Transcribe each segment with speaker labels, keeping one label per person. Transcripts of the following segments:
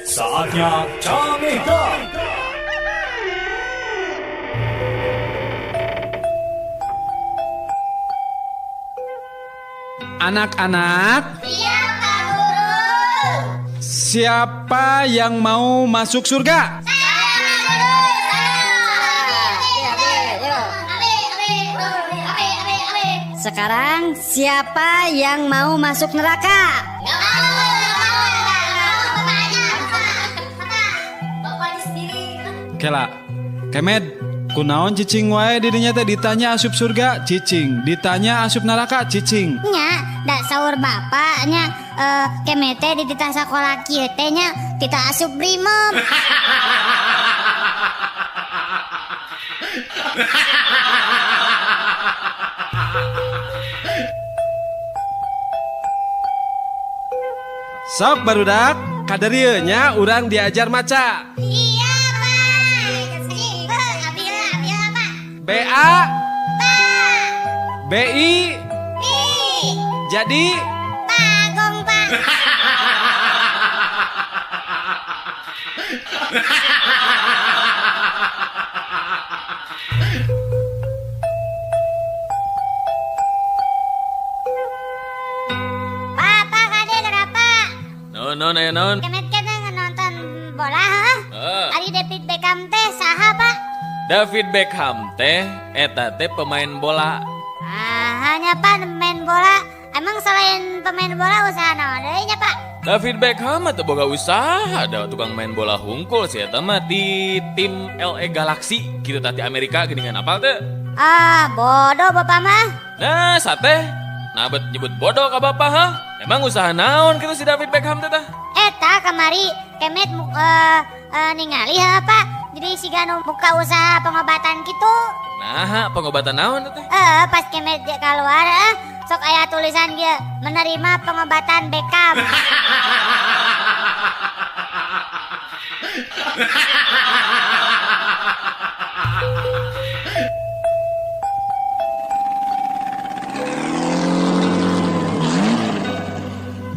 Speaker 1: Saatnya Cangehgar.
Speaker 2: Anak-anak,
Speaker 3: Iya, Pak Guru.
Speaker 2: Siapa yang mau masuk surga?
Speaker 3: Saya, Pak Guru. Saya.
Speaker 4: Sekarang siapa yang mau masuk neraka?
Speaker 3: Gak mau, gak mau, gak mau. Bapak aja, Bapak. Bapak sendiri.
Speaker 2: Kela, Kemed, kunaon cicing wae dirinya teh ditanya asup surga, cicing, ditanya asup neraka, cicing.
Speaker 3: Nya, da saur bapak nya Kemed teh dititah sakola kieu teh nya titah asup brimob.
Speaker 2: Sok barudak, kadarieu nya urang diajar maca.
Speaker 3: Iya, Pak. Abi lah, abi lah, Pak.
Speaker 2: B A
Speaker 3: Ba,
Speaker 2: B I
Speaker 3: bi,
Speaker 2: jadi
Speaker 3: bagong, Pak. Papa kade kenapa?
Speaker 5: Non, non, aya naon?
Speaker 3: Kemet kene nonton bola, hah?
Speaker 5: Heeh.
Speaker 3: Ari David Beckham teh saha, Pak?
Speaker 5: David Beckham teh eta teh pemain bola.
Speaker 3: Ah, hanya Pak pemain bola. Emang selain pemain bola usaha naon deui nya, Pak?
Speaker 5: David Beckham atau boga usaha ada tukang main bola hungkul sih eta mah di tim LA Galaxy gitu tah di Amerika geuningan apal teh.
Speaker 3: Ah, bodoh Bapak mah.
Speaker 5: Nah, sate nah bet nyebut bodoh ka bapak ha? Emang usaha naon kitu si David Beckham teh tah?
Speaker 3: Eta kamari Kemet ningali ha, Pak. Jadi siga nu buka usaha pengobatan gitu.
Speaker 5: Nah, pengobatan naon teh?
Speaker 3: Pas Kemet dia keluar, sok aya tulisan dia menerima pengobatan Beckham.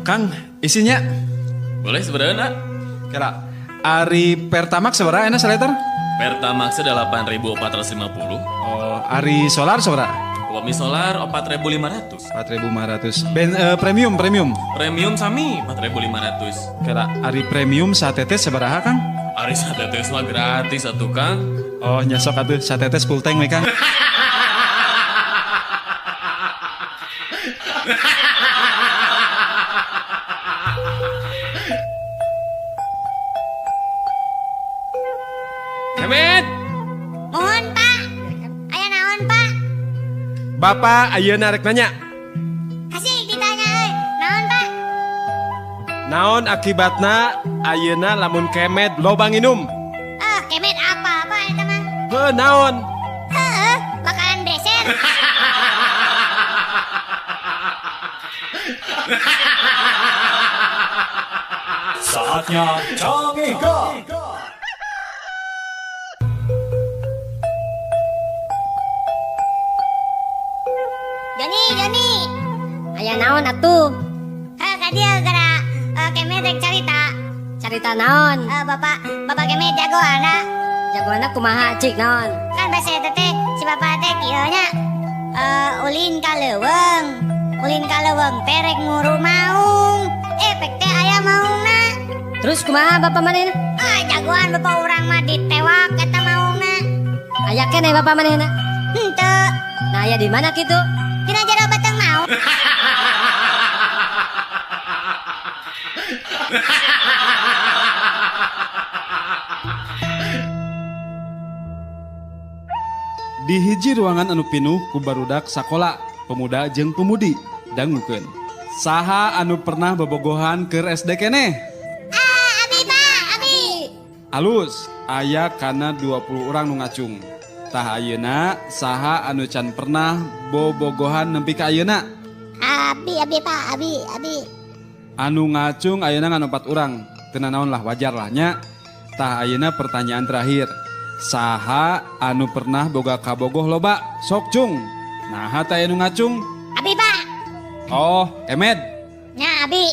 Speaker 2: Kang, isinya
Speaker 5: Boleh sebenarnya.
Speaker 2: Kira Ari Pertamax sabaraha enak seliter?
Speaker 5: Pertamax 8.450.
Speaker 2: Oh, Ari Solar sabaraha?
Speaker 5: Upami solar 4.500.
Speaker 2: 4.500. Ben premium, premium.
Speaker 5: Premium sami 4.500.
Speaker 2: Kira Ari premium satetes sabaraha, Kang?
Speaker 5: Ari satetes mah gratis atuh, Kang.
Speaker 2: Oh, nyasok atuh satetes full tank we, Kang.
Speaker 5: Kemet.
Speaker 3: Mohon, Pak. Aya naon, Pak?
Speaker 2: Bapak ayeuna rek nanya.
Speaker 3: Asik ditanya euy. Naon, Pak?
Speaker 2: Naon akibatna ayeuna lamun Kemed loba nginum?
Speaker 3: Ah, Kemet apa, Pak eta mah?
Speaker 2: Heuh, naon?
Speaker 3: Heeh, bakalan beser.
Speaker 1: Saatnya Cangehgar.
Speaker 3: Joni, Joni.
Speaker 4: Aya naon atuh?
Speaker 3: Heh, ka dieu gara Kemet rek carita.
Speaker 4: Carita naon?
Speaker 3: Bapak, Bapak Kemet jagoanna.
Speaker 4: Jagoanna kumaha cik naon?
Speaker 3: Kan basa eta teh si bapak teh kieu nya. Ulin ka leuweung. Ulin ka leuweung teh rek nguru maung. Pek teh aya maungna.
Speaker 4: Terus kumaha bapak manehna?
Speaker 3: Ah, jagoan bapak urang mah ditewak eta maungna.
Speaker 4: Aya keneh bapak manehna?
Speaker 3: Henteu.
Speaker 4: Nah, aya di mana kitu?
Speaker 3: Dina jero beteng maung.
Speaker 2: Di hiji ruangan anu pinuh ku barudak sakola, pemuda jeung pemudi dangukeun. Saha anu pernah bobogohan keur SD keneh?
Speaker 3: Ah, abi Pak, abi.
Speaker 2: Alus, aya kana 20 orang nu ngacung. Tah ayeuna saha anu can pernah bobogohan nepi ka ayeuna?
Speaker 3: Abi, abi Pak, abi, abi.
Speaker 2: Anu ngacung ayeuna ngan 4 urang. Teu nanaon lah, wajar lah nya. Tah ayeuna pertanyaan terakhir. Saha anu pernah boga kabogoh loba? Sok cung. Naha teh anu ngacung?
Speaker 3: Abi Pak.
Speaker 2: Oh, Kemed.
Speaker 3: Nya abi.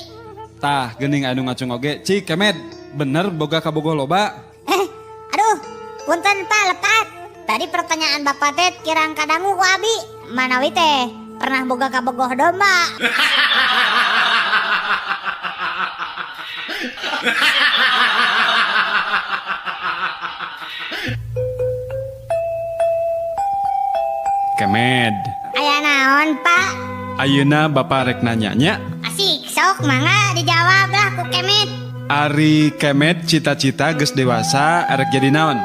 Speaker 2: Tah geuning anu ngacung oge, cik Kemed. Bener boga kabogoh loba?
Speaker 3: Aduh, punten Pak lepat. Tadi pertanyaan Bapak teh kirang kadangu ku abi. Manawi teh pernah boga kabogoh domba.
Speaker 2: Kemed.
Speaker 3: Aya naon, Pak?
Speaker 2: Ayeuna Bapak rek nanya nya.
Speaker 3: Asik, sok mangga dijawab lah ku Kemed.
Speaker 2: Ari Kemed cita-cita geus dewasa arek jadi naon?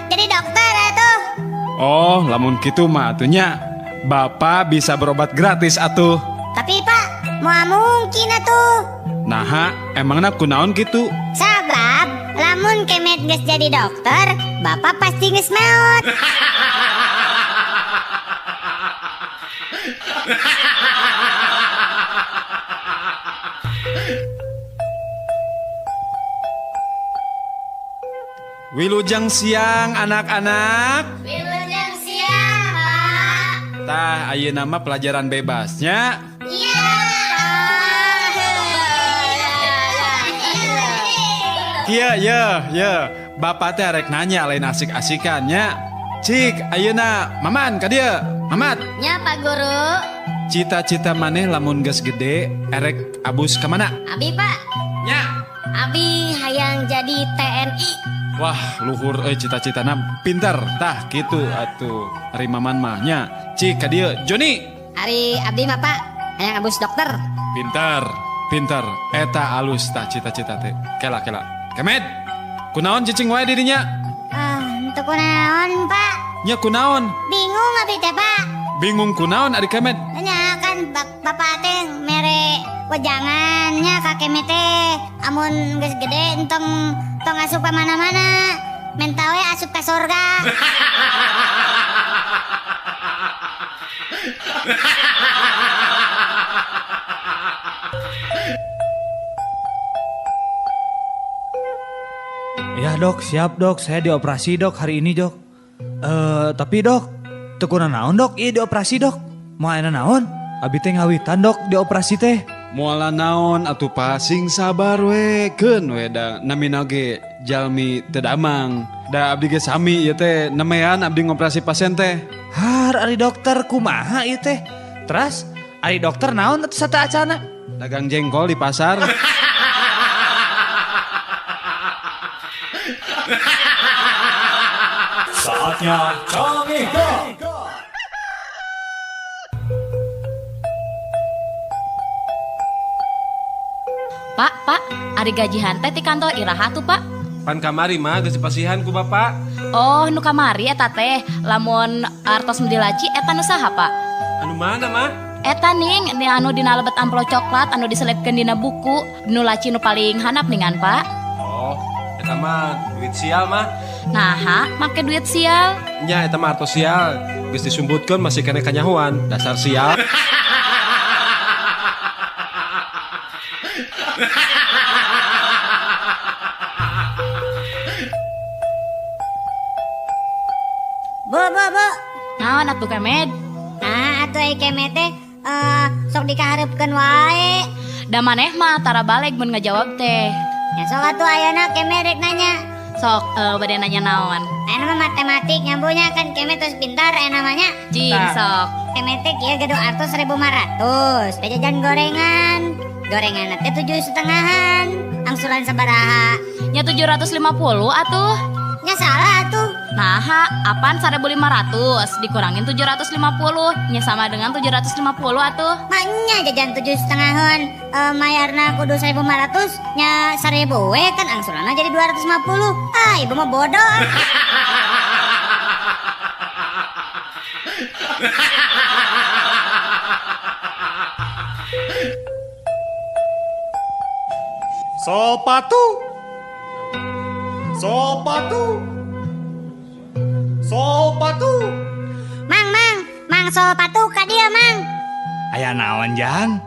Speaker 3: Jadi dokter atuh.
Speaker 2: Oh, lamun kitu mah atuh nya. Bapak bisa berobat gratis atuh.
Speaker 3: Tapi Pak, moal mungkin atuh.
Speaker 2: Naha, emangna kunaon kitu?
Speaker 3: Sabab lamun Kemed geus jadi dokter, Bapak pasti geus maot.
Speaker 2: Wilujeng siang anak-anak.
Speaker 3: Wilujeng siang, Pak.
Speaker 2: Tah, ayeuna mah pelajaran bebasnya.
Speaker 3: Iya, Pak.
Speaker 2: Iya, iya, iya. Bapak teh rek nanya lain asik-asikan nya. Cik, ayeuna Maman ka dieu. Mamat.
Speaker 4: Nya Pak Guru.
Speaker 2: Cita-cita maneh lamun geus gede erek abus ka mana?
Speaker 4: Abi Pak.
Speaker 2: Nya.
Speaker 4: Abi hayang jadi TNI.
Speaker 2: Wah, luhur euy cita-citana pinter. Tah kitu atuh. Ari Maman mah nya. Cik ka dieu Joni.
Speaker 4: Ari abdi mah Pak hayang abus dokter.
Speaker 2: Pinter, pinter. Eta alus tah cita-cita teh. Kela kela. Kemed. Kunaon cicing wae di dinya?
Speaker 3: Henteu kunaon, Pak.
Speaker 2: Nya kunaon?
Speaker 3: Bingung abi teh, Pak.
Speaker 2: Bingung kunaon ari Kemed?
Speaker 3: Nya kan bapak teh mere wejangan nya ka Kemed teh. Amun geus gede entong tong asup ka mana-mana. Menta we asup ka sorga.
Speaker 6: Ya dok, siap dok, saya dioperasi dok hari ini dok. Tapi dok, teu kunaon dok, ieu dioperasi dok. Moal aya naon? Abi teh ngawitan dok dioperasi teh.
Speaker 2: Moal naon atuh Pak, sing sabar we, keun we da namina ge jalmi teu damang. Da abdi ge sami ieu teh nemean abdi ngoperasi pasien teh.
Speaker 6: Har ari dokter kumaha ieu teh? Teras ari dokter naon atuh sateuacana?
Speaker 2: Dagang jengkol di pasar.
Speaker 1: Saatnya Cangehgar.
Speaker 7: Pak, Pak, ari gajihan teh ti kantor iraha tuh, Pak?
Speaker 8: Pan kamari mah geus dipasihan ku Bapak.
Speaker 7: Oh, nu kamari eta teh. Lamun artos nu dilaci eta nu saha, Pak?
Speaker 8: Anu mana, mah?
Speaker 7: Eta ning, ni anu dina lebet amplop coklat anu diselipkeun dina buku, nu laci nu paling handap ningan, Pak.
Speaker 8: Oh, eta mah duit sial mah.
Speaker 7: Naha, make duit sial.
Speaker 8: Nya eta mah artos sial, geus disumbutkeun masih keneh kanyahoan, dasar sial.
Speaker 3: Bu, bu, bu.
Speaker 7: Naon atuh Kemed?
Speaker 3: Nah, atuh ai Kemed teh sok dikahareupkeun wae.
Speaker 7: Da maneh mah tara baleg mun ngajawab teh.
Speaker 3: Ya sok atuh ayeuna Kemed rek nanya.
Speaker 7: Sok bade nanya naon?
Speaker 3: Ayeuna mah matematik nyambunya kan Kemed terus pintar ayeuna mah nya.
Speaker 7: Jing sok.
Speaker 3: Kemed teh kieu gaduh artos 1.500, jajan gorengan. Gorengan teh 7,5-an. Angsuran sabaraha?
Speaker 7: Nya 750 atuh.
Speaker 3: Nya salah atuh.
Speaker 7: Naha, apaan 1.500 dikurangin 750 nya sama dengan 750 atuh.
Speaker 3: Maknya jajan 7,5-an mayarna kudu 1.500 nya 1.000 we kan angsuranna jadi 250. Ah, ibu mah bodoh.
Speaker 1: Sepatu. Sepatu. Sepatu.
Speaker 3: Mang, mang, mang sepatu ka dieu, Mang.
Speaker 6: Aya naon, Jang?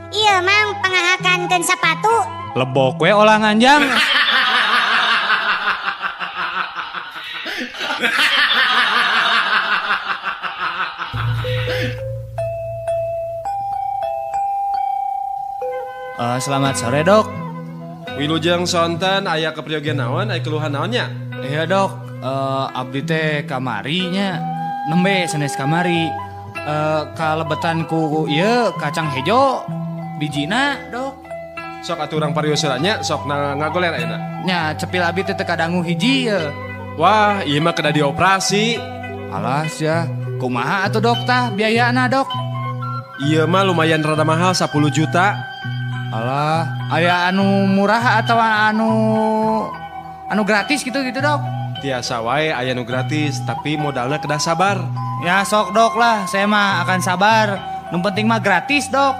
Speaker 3: Iya, Mang, pangahakankeun sepatu.
Speaker 6: Lebok we olangan, Jang. Selamat sore, Dok.
Speaker 8: Wilujeng sonten aya kepriogian naon, aya keluhan naonnya?
Speaker 6: Iya dok, abdi teh kamari nya nembe sanes kamari. Kalebetan ku ieu kacang hejo bijina dok.
Speaker 8: Sok atuh urang parios nya, sok na ngagoler ayeuna.
Speaker 6: Nya cepil abdi teh teu kadangu hiji ye.
Speaker 8: Wah, ieu mah kedah dioperasi.
Speaker 6: Alas ya, kumaha atuh dok tah biayana dok?
Speaker 8: Ieu mah lumayan rada mahal 10 juta.
Speaker 6: Alah, aya anu murah atau anu gratis gitu dok?
Speaker 8: Tiasa wae aya nu gratis, tapi modalna kedah sabar.
Speaker 6: Ya sok dok lah, saya mah akan sabar. Nu penting mah gratis dok.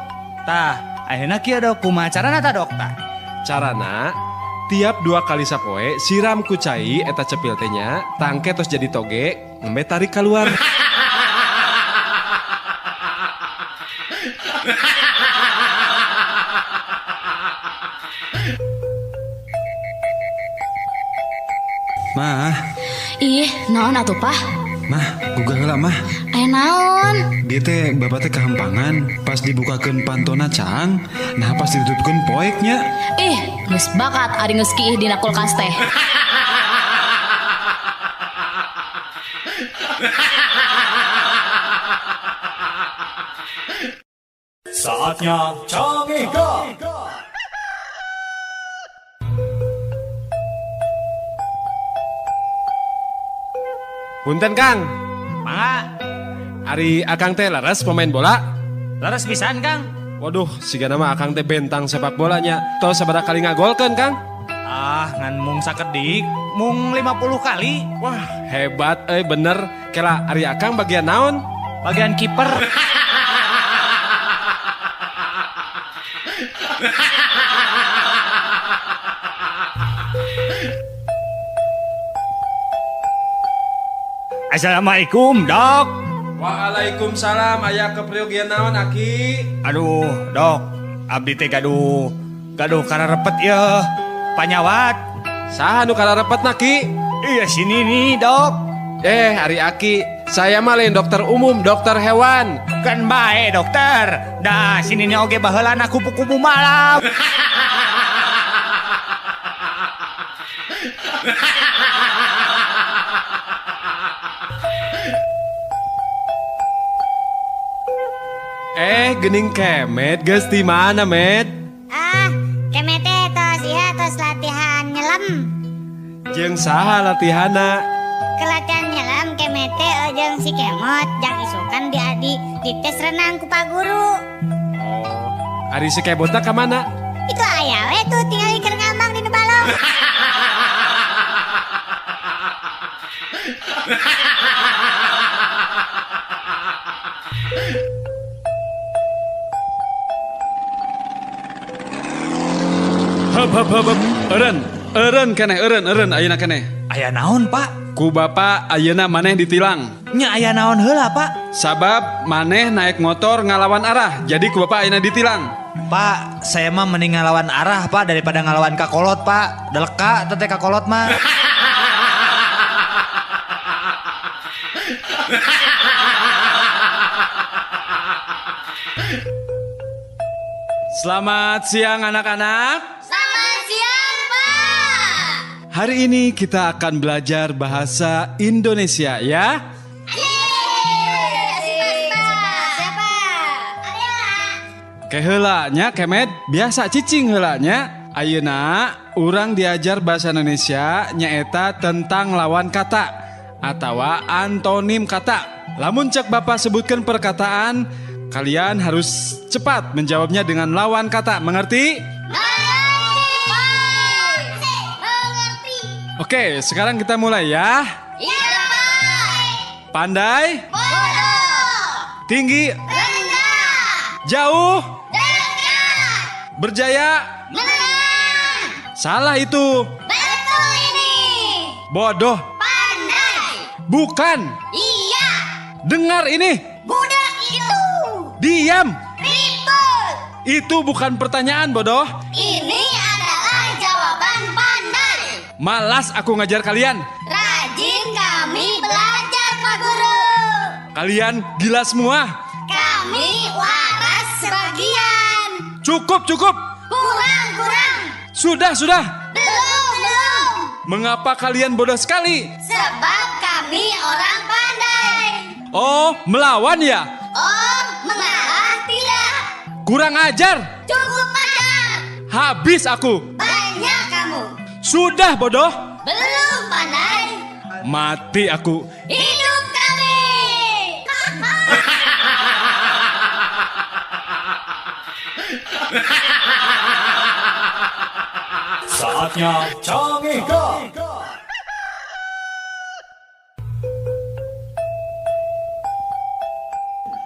Speaker 6: Tah, ayeuna kieu dok, kumaha carana tah dok tah?
Speaker 8: Carana tiap 2 kali sapoe siram ku cai eta cepil teh nya, tangke tos jadi toge, nembe tarik keluar.
Speaker 2: Mah.
Speaker 7: Ih, naon atuh, Pah?
Speaker 2: Mah, gugah heula mah.
Speaker 7: Aya naon?
Speaker 2: Dia teh bapak teh kahampangan, pas dibukakeun pantona caang, nah pas ditutupkeun poek nya.
Speaker 7: Ih, geus bakat ari geus kiih dina kulkas teh.
Speaker 1: Saatnya Cangehgar.
Speaker 8: Punten Kang.
Speaker 6: Mangga.
Speaker 8: Ari Akang teh leres pemain bola?
Speaker 6: Leres pisan Kang.
Speaker 8: Waduh, sigana mah Akang teh bentang sepak bolanya. Tos sabaraha kali ngagolkeun Kang?
Speaker 6: Ah, ngan mung sakedik, mung 50 kali.
Speaker 8: Wah, hebat euy bener. Kela ari Akang bagian naon?
Speaker 6: Bagian kiper. Assalamualaikum dok.
Speaker 8: Waalaikumsalam. Aya kepriogian naon aki?
Speaker 6: Aduh dok, abdi teh gaduh kararepet ya panyawat.
Speaker 8: Saha nu kararepet naki?
Speaker 6: Iya sini nih dok.
Speaker 8: Ari aki, saya mah lain dokter umum, dokter hewan.
Speaker 6: Kan bae dokter. Dah sini nih oge baheulana kupu-kupu malam.
Speaker 8: Gening kemet geus di mana, Med?
Speaker 3: Ah, kemet teh tos ieu tos latihan nyelam.
Speaker 8: Jeung saha latihana?
Speaker 3: Kelatihan nyelam kemet teh jeung si Kemot jang isukan di tes renang ku Pak Guru.
Speaker 8: Oh, ari si Kemotna ka mana?
Speaker 3: Itu aya we tuh tinggal keur ngambang di balong.
Speaker 2: Hep hep hep. Eureun, eureun keneh, eureun, eureun ayeuna keneh.
Speaker 6: Aya naon, Pak?
Speaker 2: Ku bapak ayeuna maneh ditilang.
Speaker 6: Nya aya naon heula, Pak?
Speaker 2: Sabab maneh naik motor ngalawan arah, jadi ku bapak ayeuna ditilang.
Speaker 6: Pak, saya mah mending ngalawan arah, Pak, daripada ngalawan kakolot, Pak. Deleka teh kakolot mah.
Speaker 2: Selamat siang anak-anak.
Speaker 3: Selamat siang, Pak.
Speaker 2: Hari ini kita akan belajar bahasa Indonesia ya.
Speaker 3: Siapa?
Speaker 2: Keheula nya kemet, biasa cicing heula nya. Ayeuna urang diajar bahasa Indonesia nyaeta tentang lawan kata atawa antonim kata. Lamun cek bapak sebutkan perkataan, kalian harus cepat menjawabnya dengan lawan kata. Mengerti?
Speaker 3: Mengerti.
Speaker 2: Oke, sekarang kita mulai ya.
Speaker 3: Iya, Pak.
Speaker 2: Pandai?
Speaker 3: Bodoh.
Speaker 2: Tinggi?
Speaker 3: Rendah.
Speaker 2: Jauh?
Speaker 3: Dekat.
Speaker 2: Berjaya?
Speaker 3: Menang.
Speaker 2: Salah itu.
Speaker 3: Betul ini.
Speaker 2: Bodoh.
Speaker 3: Pandai.
Speaker 2: Bukan.
Speaker 3: Iya.
Speaker 2: Dengar ini.
Speaker 3: Budak itu.
Speaker 2: Diam.
Speaker 3: Ribut.
Speaker 2: Itu bukan pertanyaan, bodoh.
Speaker 3: Ini adalah jawaban pandai.
Speaker 2: Malas aku ngajar kalian.
Speaker 3: Rajin kami belajar, Pak Guru.
Speaker 2: Kalian gila semua.
Speaker 3: Kami waras sebagian.
Speaker 2: Cukup, cukup.
Speaker 3: Kurang, kurang.
Speaker 2: Sudah, sudah.
Speaker 3: Belum, belum.
Speaker 2: Mengapa kalian bodoh sekali?
Speaker 3: Sebab kami orang pandai.
Speaker 2: Oh, melawan ya?
Speaker 3: Oh, mengalah tidak.
Speaker 2: Kurang ajar.
Speaker 3: Cukup ajar.
Speaker 2: Habis aku.
Speaker 3: Banyak kamu.
Speaker 2: Sudah bodoh.
Speaker 3: Belum pandai.
Speaker 2: Mati aku.
Speaker 3: Hidup kami.
Speaker 1: Saatnya Cangehgar.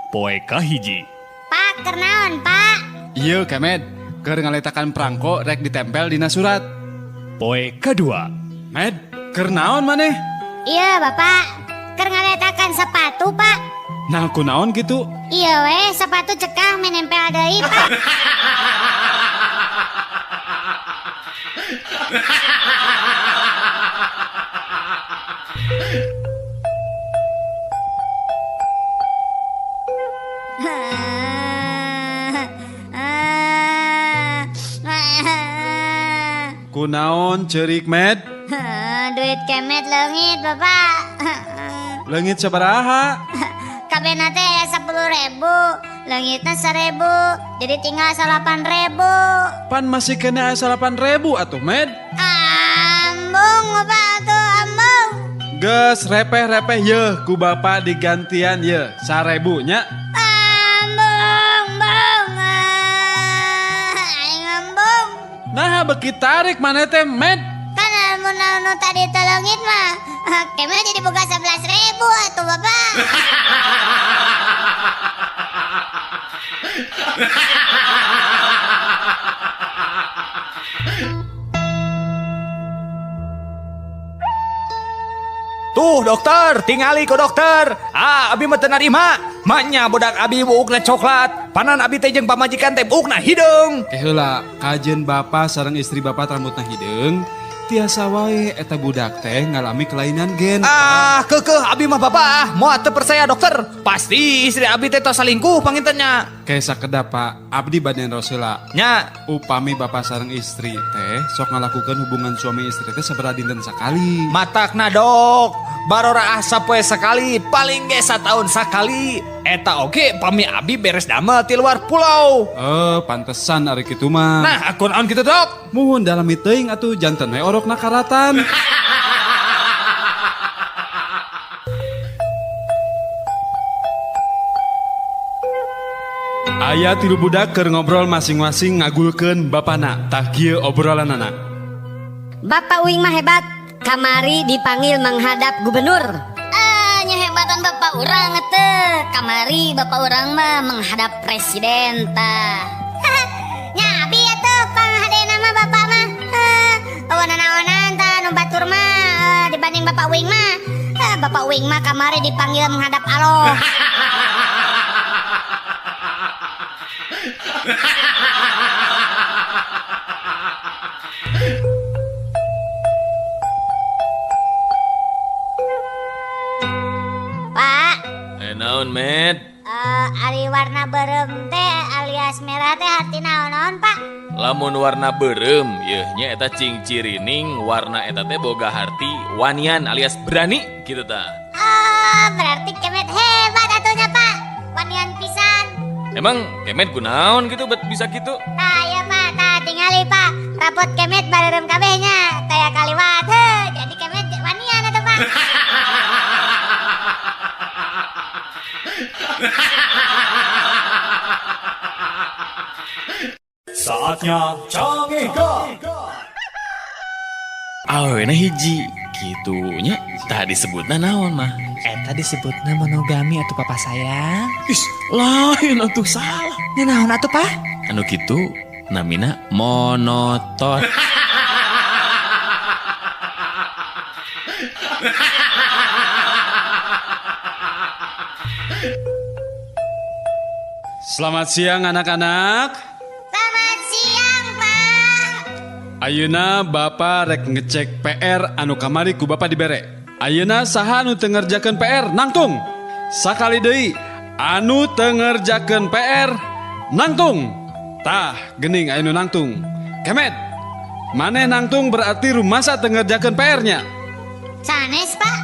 Speaker 9: Poe kahiji.
Speaker 3: Pak, keur naon, Pak?
Speaker 2: Iya, Kemed. Keur ngaletakan prangko rek ditempel dina surat.
Speaker 9: Poe kadua.
Speaker 2: Med, keur naon maneh?
Speaker 3: Iya, Bapak. Keur ngaletakan sepatu, Pak.
Speaker 2: Nah, kunaon gitu?
Speaker 3: Iya weh, sepatu cekah menempel deui, Pak.
Speaker 2: Kunaon ceurik, Med?
Speaker 3: Duit Kemet leungit, Bapak.
Speaker 2: Leungit sabaraha?
Speaker 3: Kabehna teh aya 10.000, leungitna 1.000, jadi tinggal 8.000.
Speaker 2: Pan masih kena aya 8.000 atuh, Med.
Speaker 3: Ambung, Bapak atuh, ambung.
Speaker 2: Geus repeh-repeh yeuh ku bapak digantian yeuh 1.000 nya.
Speaker 3: Ambung, bung. Aing ambung.
Speaker 2: Nah, beki tarik maneh teh, Med.
Speaker 3: Kan lamun anu tadi teh leungit mah, Kemet jadi boga 11.000 atuh, Bapak.
Speaker 10: Tuh dokter, tingali ku dokter. Ah, abi mah teu narima. Maknya budak abi buukna coklat, panan abi teh jeung pamajikan teh buukna hideung.
Speaker 2: Eh heula, kajeun bapak sareng istri bapak rambutna hideung, tiasa wae eta budak teh ngalami kelainan gen.
Speaker 10: Ah, keukeuh abi mah bapak ah, moal teu percaya dokter. Pasti istri abi teh tos salingkuh pangintennya.
Speaker 2: Kayak sakedap Pak, abdi bade naros heula.
Speaker 10: Nya,
Speaker 2: upami bapak sareng istri teh sok ngalakukeun hubungan suami istri teh sabaraha dinten sakali.
Speaker 10: Matakna dok, baroraah sapoe sakali, paling ge sataun sakali. Eta oge pami abi beres damel ti luar pulau.
Speaker 2: Pantesan ari kitu mah.
Speaker 10: Nah, akun on kitu dok.
Speaker 2: Muhun dalami teuing atuh janten we orokna karatan. Aya tilu budak keur ngobrol masing-masing ngagulkeun bapana. Tah kieu obrolanana.
Speaker 4: Bapak uing mah hebat, kamari dipanggil menghadap gubernur.
Speaker 3: Nya hebatan bapak urang teh. Kamari bapak urang mah menghadap presiden tah. Nya abi atuh panghadena mah bapak mah. Awan-awanan tah nu batur mah dibanding bapak uing mah. Bapak uing mah kamari dipanggil menghadap Allah. Pak,
Speaker 5: Naon, Med?
Speaker 3: Ari warna beureum teh alias merah teh artina naon, Pak?
Speaker 5: Lamun warna beureum yeuh nya eta cing cirining warna eta teh boga harti wanian alias berani kitu tah.
Speaker 3: Oh, berarti Kemet hebat atunya, Pak. Wanian pisan.
Speaker 5: Emang Kemet kunaon gitu bet bisa gitu?
Speaker 3: Tah ya Pak, tah tingali Pak. Rapot Kemet bareureum kabeh nya, taya kaliwat. Heuh, jadi Kemet wanian atuh, Pak.
Speaker 1: Saatnya Cangehgar.
Speaker 5: Awena hiji kitunya tah disebutna naon mah?
Speaker 11: Eta disebutna monogami atuh papa sayang.
Speaker 5: Ih, lain atuh salah.
Speaker 11: Nya naon atuh, Pak?
Speaker 5: Anu kitu namina monoton.
Speaker 2: Selamat siang anak-anak.
Speaker 3: Selamat siang, Pak.
Speaker 2: Ayeuna bapak rek ngecek PR anu kamari ku bapak dibere. Ayeuna saha anu teu ngerjakeun PR nangtung. Sakali deui anu teu ngerjakeun PR nangtung. Tah, geuning aya nu nangtung. Kemet. Maneh nangtung berarti rumasa teu ngerjakeun PR-nya.
Speaker 3: Sanes, Pak.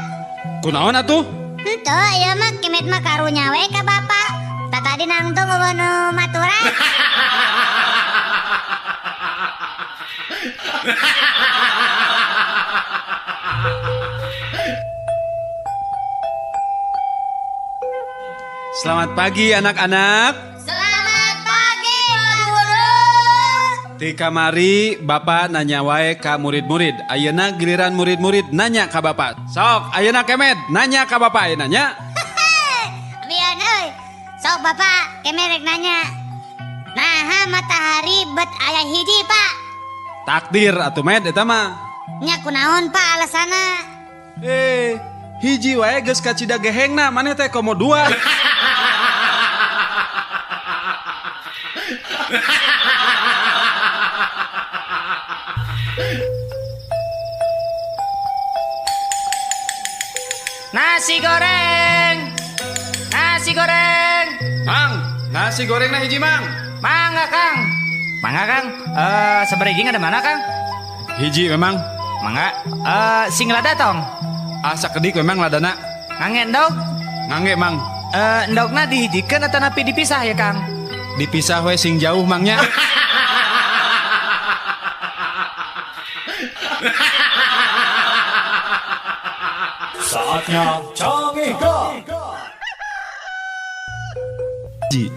Speaker 2: Kunaon atuh?
Speaker 3: Henteu, ieu mah kemet mah karunya we ka Bapak. Tadi nangtung eueuh nu maturan.
Speaker 2: Selamat pagi anak-anak.
Speaker 3: Selamat pagi Pak Guru.
Speaker 2: Ti kamari Bapak nanya wae ka murid-murid. Ayeuna giliran murid-murid nanya ka Bapak. Sok, ayeuna Kemed nanya ka Bapak ayeuna nya.
Speaker 3: Bian euy. Sok Bapak, Kemed rek nanya. Naha matahari bet aya hiji, Pak?
Speaker 2: Takdir atuh Med eta mah.
Speaker 3: Nya kunaon Pak alasana?
Speaker 2: Hiji wae geus kacida gehengna, maneh teh komo dua.
Speaker 11: Nasi goreng. Nasi goreng.
Speaker 2: Mang, nasi gorengna hiji, Mang.
Speaker 11: Mangga, Kang. Mangga, Kang. Seberiging ada mana, Kang?
Speaker 2: Hiji memang.
Speaker 11: Mangga. Sing lada tong.
Speaker 2: Asa kedik memang ladana.
Speaker 11: Ngangge endog?
Speaker 2: Ngangge, Mang.
Speaker 11: Endogna dihijikeun atau napi dipisah ya, Kang?
Speaker 2: Dipisah we sing jauh, Mangnya.
Speaker 1: Saatnya Cangehgar.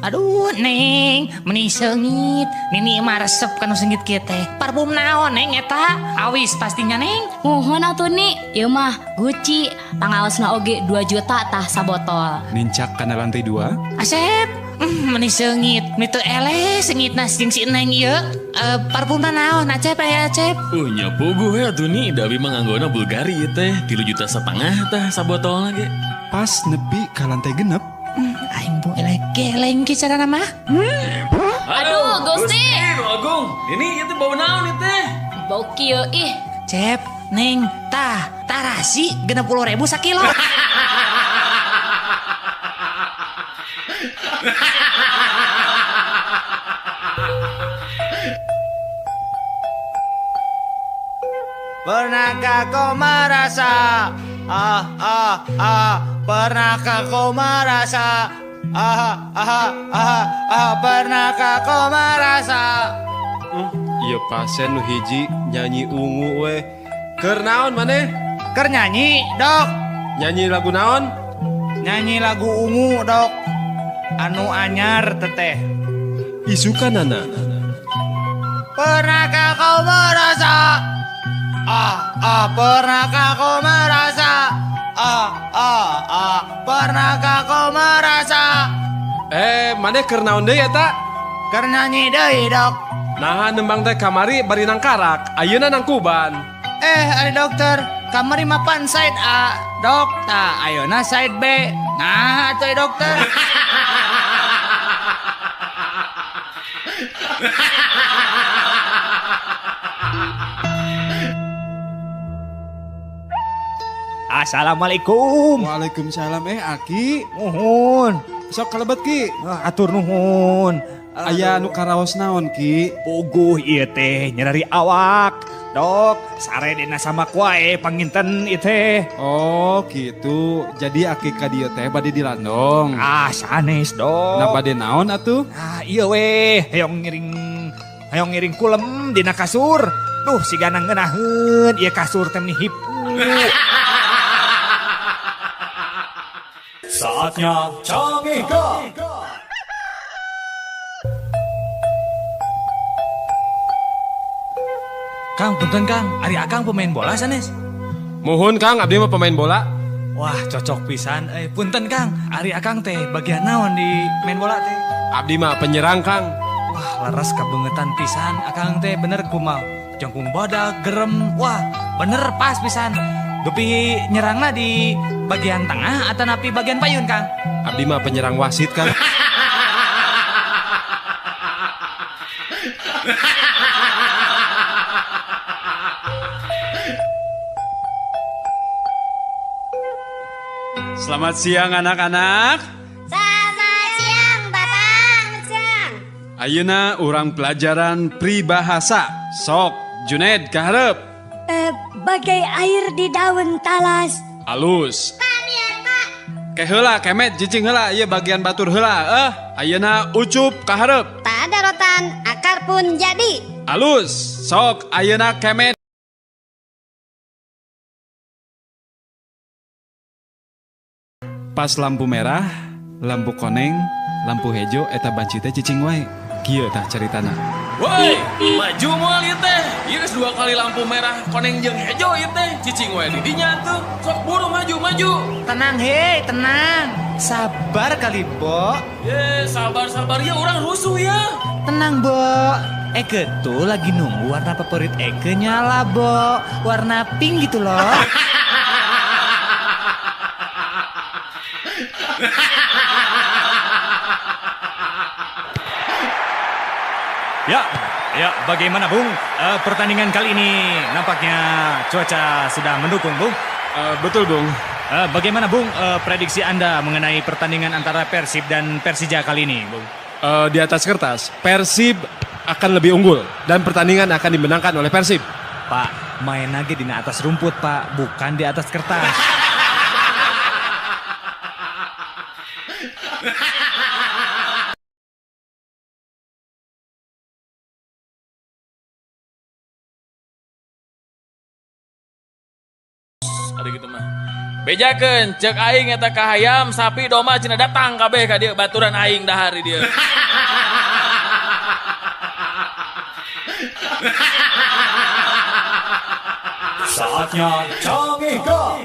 Speaker 11: Aduh, Neng, meni seungit. Nini mah resep kanu seungit kieu teh. Parfum naon, Neng, eta? Awis pastinya, Neng.
Speaker 7: Muhun atuh Ni, ieu mah Gucci. Pangaosna oge 2 juta tah sabotol.
Speaker 2: Nincak kana lantai 2.
Speaker 11: Asep, meni seungit. Meni teu eleh seungitna jeung si Neng ieu. Parfumna naon, Acep aya Acep?
Speaker 5: Nya puguh ya atuh Ni, da abi mah nganggona Bulgari ieu teh, 3,5 juta tah sabotolna ge.
Speaker 2: Pas nepi ka lantai 6.
Speaker 11: Aing bu eleh geleng ki carana mah.
Speaker 7: Aduh, Gusti.
Speaker 5: Agung, ini itu bau naon ieu teh?
Speaker 7: Bau kieu ih.
Speaker 11: Cep, Neng, tah, tarasi 60.000 sakilo.
Speaker 10: Pernahkah kau merasa ah ah ah, pernahkah kau merasa ah ah ah ah, pernahkah kau merasa?
Speaker 8: Ieu pasien nu hiji nyanyi ungu we. Keur naon maneh?
Speaker 10: Keur nyanyi, Dok.
Speaker 8: Nyanyi lagu naon?
Speaker 10: Nyanyi lagu ungu, Dok. Anu anyar teteh.
Speaker 8: Isukanana.
Speaker 10: Pernahkah kau merasa ah ah, pernahkah kau merasa ah ah ah, pernahkah kau merasa?
Speaker 8: Maneh keur naon deui eta?
Speaker 10: Keur nyanyi deui, Dok.
Speaker 8: Naha nembang teh kamari bari nang Karak, ayeuna nang Kuban.
Speaker 10: Ari dokter, kamari mah pan side A, Dok. Tah, ayeuna side B. Nah, atuh dokter.
Speaker 6: Assalamualaikum.
Speaker 2: Waalaikumsalam. Aki.
Speaker 6: Nuhun.
Speaker 2: Sok kalebet Ki.
Speaker 6: Atur nuhun.
Speaker 2: Aya nu karaos naon Ki?
Speaker 10: Puguh ieu teh nyerari awak. Dok, saredena sama kuae panginten ieu teh.
Speaker 2: Oh, gitu. Jadi aki ka dieu teh bade dilandong.
Speaker 10: Ah, sanes, Dok.
Speaker 2: Nah, bade naon atuh?
Speaker 10: Ah, ieu we, hoyong ngiring kulem dina kasur. Duh, sigana ngeunaheun ieu kasur teh meni hipu.
Speaker 1: Saatnya Cangehgar.
Speaker 6: Kang, punten Kang, ari Akang pemain bola sanes?
Speaker 8: Muhun Kang, abdi mah pemain bola.
Speaker 6: Wah, cocok pisan. Punten Kang, ari Akang teh bagian naon di main bola teh?
Speaker 8: Abdi mah penyerang Kang.
Speaker 6: Wah, leres kabengetan pisan Akang teh, bener kumaha. Jangkung badak, gerem, wah bener pas pisan. Dupi nyerangna di bagian tengah atau napi bagian payun Kang?
Speaker 8: Abdi mah penyerang wasit Kang.
Speaker 2: Selamat siang anak-anak.
Speaker 3: Selamat siang Bapak. Siang.
Speaker 2: Ayeuna urang pelajaran peribahasa. Sok Junaid ka hareup.
Speaker 4: Bagai air di daun talas.
Speaker 2: Alus. Ke heula Kemet cicing heula ieu bagian batur heula. Ayeuna Ucup ka hareup.
Speaker 4: Tak ada rotan, akar pun jadi.
Speaker 2: Alus. Sok ayeuna Kemet. Pas lampu merah, lampu koneng, lampu hejo eta banci teh cicing wae. Kieu tah caritana.
Speaker 5: Woi, maju moal ieu teh. Ieu geus 2 kali lampu merah, koneng jeung hejo ieu teh. Cicing wae di dinya tuh. Sok buru maju, maju.
Speaker 6: Tenang hei, tenang. Sabar kali, Bo.
Speaker 5: Ye, sabar-sabar ya orang rusuh ya.
Speaker 6: Tenang, Bo. Eke tuh lagi nunggu warna favorit Eke nyala, Bo. Warna pink gitu loh. Ya, bagaimana Bung? Pertandingan kali ini nampaknya cuaca sudah mendukung, Bung.
Speaker 2: Betul, Bung.
Speaker 6: Bagaimana, Bung, prediksi Anda mengenai pertandingan antara Persib dan Persija kali ini, Bung?
Speaker 8: Di atas kertas, Persib akan lebih unggul dan pertandingan akan dimenangkan oleh Persib.
Speaker 6: Pak, main lagi di atas rumput, Pak, bukan di atas kertas.
Speaker 5: Ada gitu mah. Bejakeun ceuk aing eta ka hayam sapi domba cenah datang kabeh ka dieu baturan aing dahar di dieu.
Speaker 1: Saatnya Cangehgar.